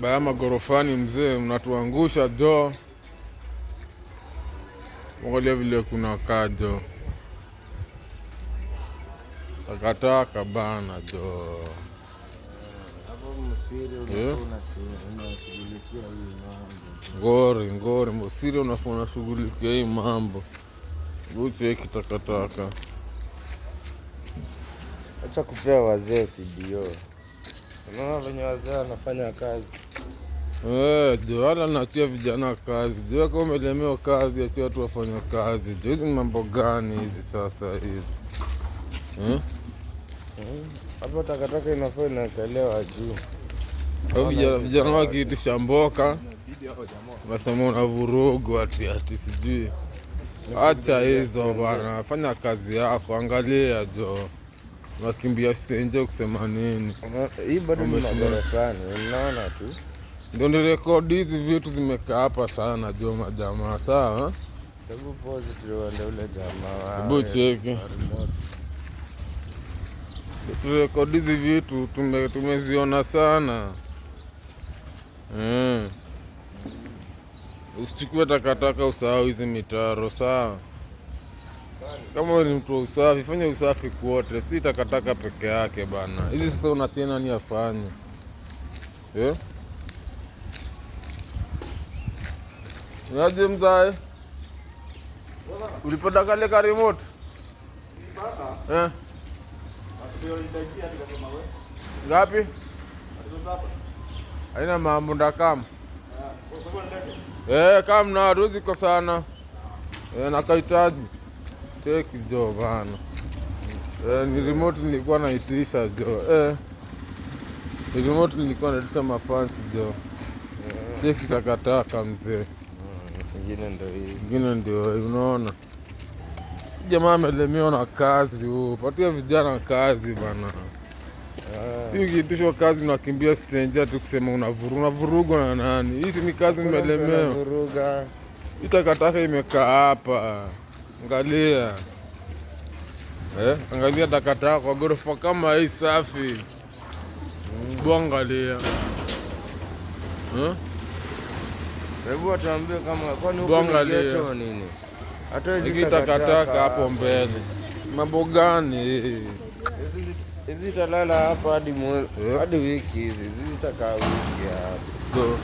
Baya magorofani mzee, mnatuangusha jo. Angalia vile kuna kaa jo, takataka bana jo. Hapo msiri Eh? unakuwa unashughulikia hii mambo. Ngori ngori, msiri unafaa unashughulikia hii mambo, ucheki takataka. Acha kupea wazee CBO. Unaona venye wazee wanafanya kazi. Eh, jo wala naachia vijana kazi jo, kama umelemewa kazi, achia watu wafanye kazi jo. Hizi ni mambo gani hizi sasa hizi, eh? Hapo takataka inafaa inawekelewa juu. Au vijana wakiitisha mboka nasema unavurugu ati ati sijui. Acha hizo bana, fanya kazi yako, angalia jo, unakimbia senje kusema nini? Hii bado ni Wamesema- magorofani, unaona tu. Ndio nirekodi hizi vitu zimekaa hapa sana jo, majamaa. Sawa, Hebu pause tuende ule jamaa wa- hebu cheki wa remote. Turekodi hizi vitu tumeziona sana. Usichukue takataka usahau hizi mitaro, sawa? Kama wewe ni mtu wa usafi, fanya usafi kwote, si takataka peke yake bana. Hizi sasa unatia nani afanye, eh? Unaje mzae, ulipata kale ka remote eh? Ngapi? Haina mambo ndakam. Eh, kam na hatuwezi kosana. Eh, nakahitaji. Cheki jo bana. Eh, ni remote nilikuwa naitisha jo. Eh. Ni remote nilikuwa naitisha mafansi jo. Cheki takataka mzee. Ingine ndo hii. Ingine ndio unaona. Jamaa amelemewa na kazi huu. Patia vijana kazi bana. Si ukiitishwa kazi unakimbia stendi ati kusema unavurugwa na nani? Hizi ni kazi mmelemewa. Vuruga. Hii takataka imekaa hapa, angalia eh, angalia takataka kwa ghorofa kama hii safi. Mm. Angalia eh? Hebu watuambie kama kwani huku ni Bwangalia. ghetto nini? Hata hizi Hii takataka hapo mbele, mambo gani hii? Hizi talala hapa hadi Eh? hadi wiki hizi. Hizi zitakaa wiki hapa. Ndio.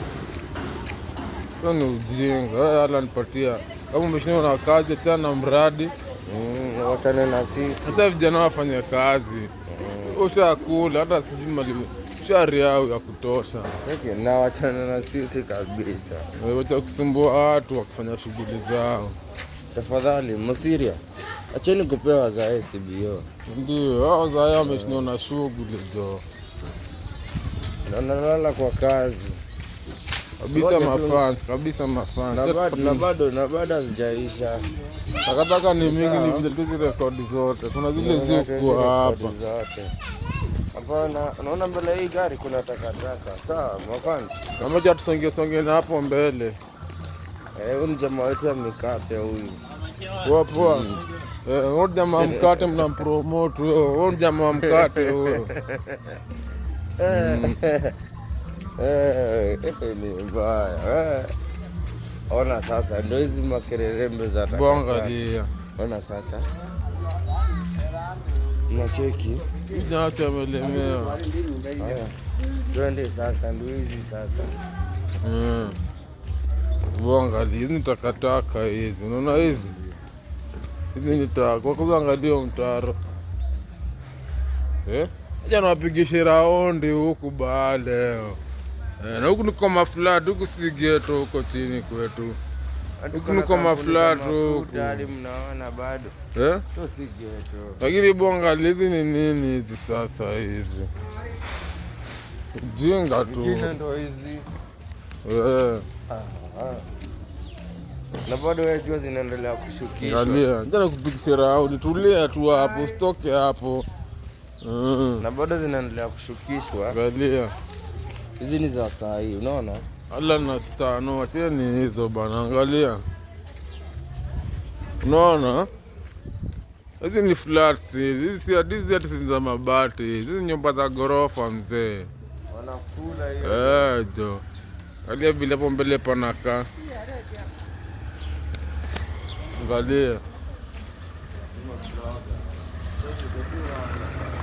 Hiyo ni ujinga. Wewe ala nipatia kama umeshindwa na kazi, achana na mradi, Wachane na sisi. hata vijana wafanye kazi. Ushakula hata sijui mali ushariau ya kutosha. Cheki na wachane na sisi kabisa. Wacha kusumbua watu wakifanya shughuli zao. Tafadhali Mosiria, acheni kupea wazae CBO. Ndio hao zaya wameshindwa na shughuli jo Na nalala kwa kazi. kabisa, Ngoja tu. mafans kabisa, mafans Na bado hazijaisha. Takataka ni mingi, ni Sawa. vile tu zirekodi zote, kuna zile Unaona zikuwa hapa rekodi zote. Hapana, unaona mbele hii gari kuna takataka. Sawa, mafans. Namoja tusonge songe na hapo mbele. Eh, huyu ni jamaa wetu wa mikate huyu. Poa poa. Eh, huyu jamaa wa mkate mnampromote huyo. Huyu jamaa wa mkate huyo. Eh, eh, ni mbaya. Eh. Ona sasa ndio hizi makererembe za takataka. Bongalia. Ona sasa. Nacheki. Huyu jamaa si amelemewa. Haya. Twende sasa ndio hizi sasa. Mm. Bongalia, hizi ni takataka hizi. Unaona hizi? Hizi ni taka. Kwa kwanza angalia huo mtaro. Eh? Acha niwapigishe raundi huku baa leo. Eh, na huku niko maflat, huku si ghetto huko chini kwetu. Hadi Huku kuna ni kwa kampuni za maflat huku. mafuta hadi mnaona bado. Eh? Tu si ghetto. Lakini bonga hizi ni nini hizi sasa hizi? Ujinga tu. Ingine ndio hizi. Eh, Ah, ah. Na bado wewe jua zinaendelea kushukishwa. angalia. Jana kupigisha raundi, tulia tu hapo, usitoke hapo. Mm. Na bado zinaendelea kushukishwa. Angalia. Hizi ni za saa hii, unaona? Ala na stano, acheni hizo bana, angalia. Unaona? Hizi ni flats hizi, hizi si hizi ati si za mabati, hizi ni nyumba za ghorofa mzee. Wanakula hiyo. Eh, jo. Angalia vile hapo mbele panakaa. Angalia.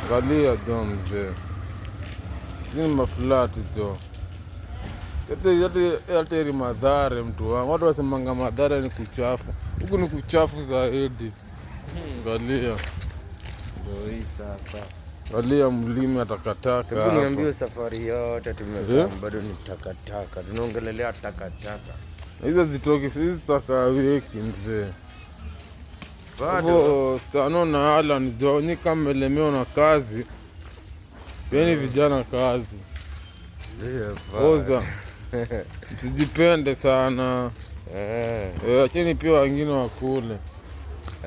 Angalia jo mzee. Hizi ni maflat jo. Yote ni Mathare mtu wangu. Watu wasemanga Mathare ni kuchafu. Huku ni kuchafu zaidi. Angalia. Ndio hii sasa. Angalia mlima takataka Hebu niambie hapa. safari yote tumekaa Eh? bado ni takataka. Tunaongelelea takataka. Hizo zitoki, hizi taka wiki mzee. Bado Hivyo Stano na Alan jo, nyi kama mmelemewa na kazi, peni vijana kazi. Ndio, Oza, msijipende sana. Eh. Eh, acheni pia wengine wakule.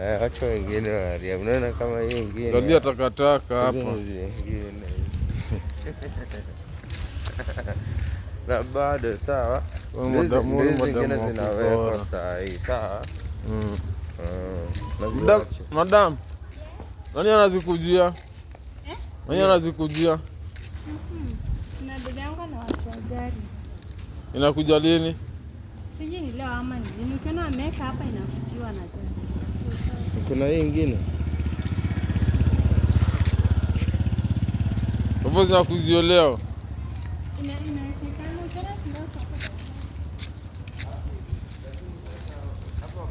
Eh, acha wengine waria. Unaona kama hii ingine. Angalia takataka Hizo hapa. ni zingine. Na bado sawa. Huyu Ndizi madamu, huyu ndizi zingine madamu wa zinawekwa kutora. saa hii sawa. Mm. Na Madam, ziwache. madam, nani anazikujia? Nani anazikujia? Na dada yangu ana watu wa gari. Inakuja lini? Sijui ni leo ama ni lini. Ukiona ameweka hapa inakutiwa na gari. Kuna hii ingine. Hivyo zinakujia leo. Inawezekana ukiona sindano hapo.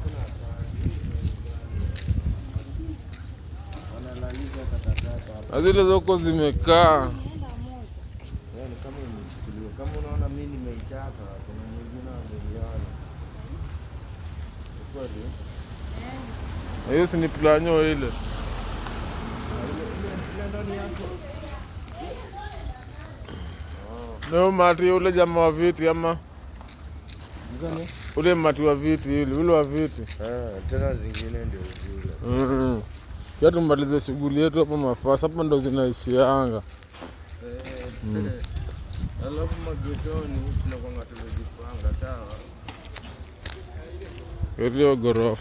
Wanalalisha takataka hapa. Na zile zoko zimekaa. Inaenda moja. Yaani kama imechukuliwa. Kama unaona mimi nimeitaka, kuna mwingine ameiona. Ni kweli? Na hiyo si ni planyo ile. Ile ile ndani yako. Leo mati ule jamaa wa viti ama Mgani? ule mati wa viti yule, ule wa viti. Ah, tena zingine ndio zile. Mm. Kia tumalize shughuli yetu hapa mafasi hapa ndo zinaishianga. Eh, alafu magetoni tunakwanga tumejipanga sawa. Iliyo ghorofa.